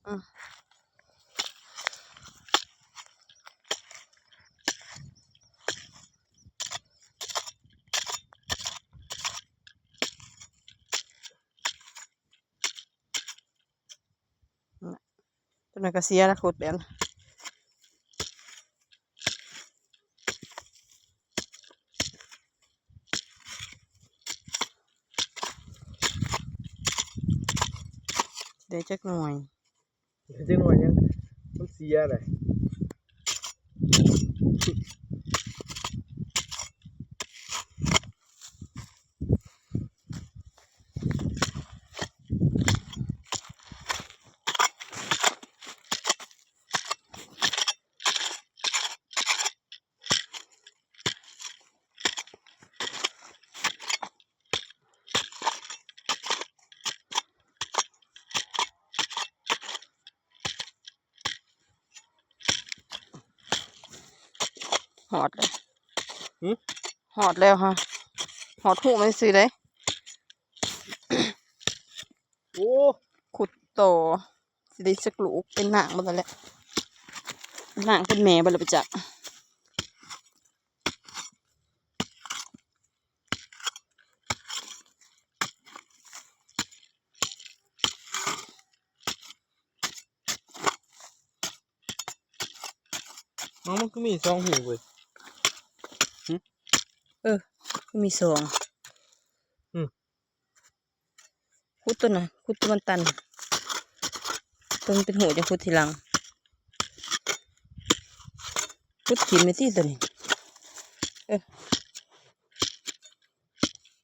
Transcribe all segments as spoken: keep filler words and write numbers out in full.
อืม ตัวนั้นก็เสียละ ขุดแบบนั้น ได้จักหน่วย จักหน่วยหยัง มันเสียเลย ฮอดเลย หึ ฮอดแล้วฮะ ฮอดฮูมันซื่อเด้ โอ้ ขุดต่อ สิได้จักลูก เป็นนางบ่แล้วแหละ เป็นนางเป็นแม่บ่แล้วไปจัก น้องมันก็มีสองหูเว้ย หึ เออ ก็มีสอง อืม ขุดตัวน่ะ ขุดตัวมันตัน ตัวมันเป็นหูจะขุดทีหลัง ขุดถิ่มไปที่ตัวนี้ เออ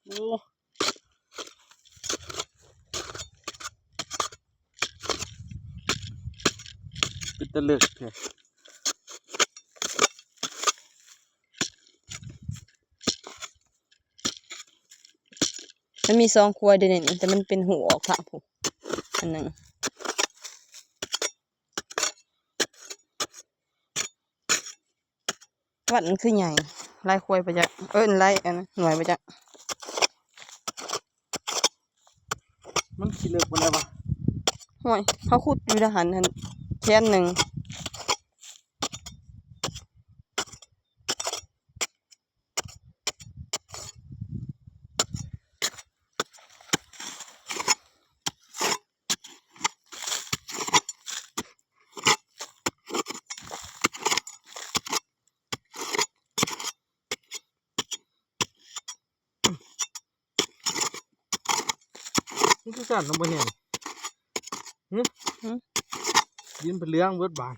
โอ้ เป็นตะเลิกแท้ มันมีสองครัวเดี๋ยวนี้ แต่มันเป็นหูออกค่ะผู้ อันหนึ่ง วัดมันคือใหญ่ หลายครัวไปจัก เอิ้นหลายอัน หน่วยไปจัก มันขี้เลิกบ่ได้วะ ห่วย เขาขุดอยู่ทหารหั่น แขนหนึ่ง มันคือกันเนาะบ่แห้ง หึ หึ ดินเป็นเหลืองเบิดบาด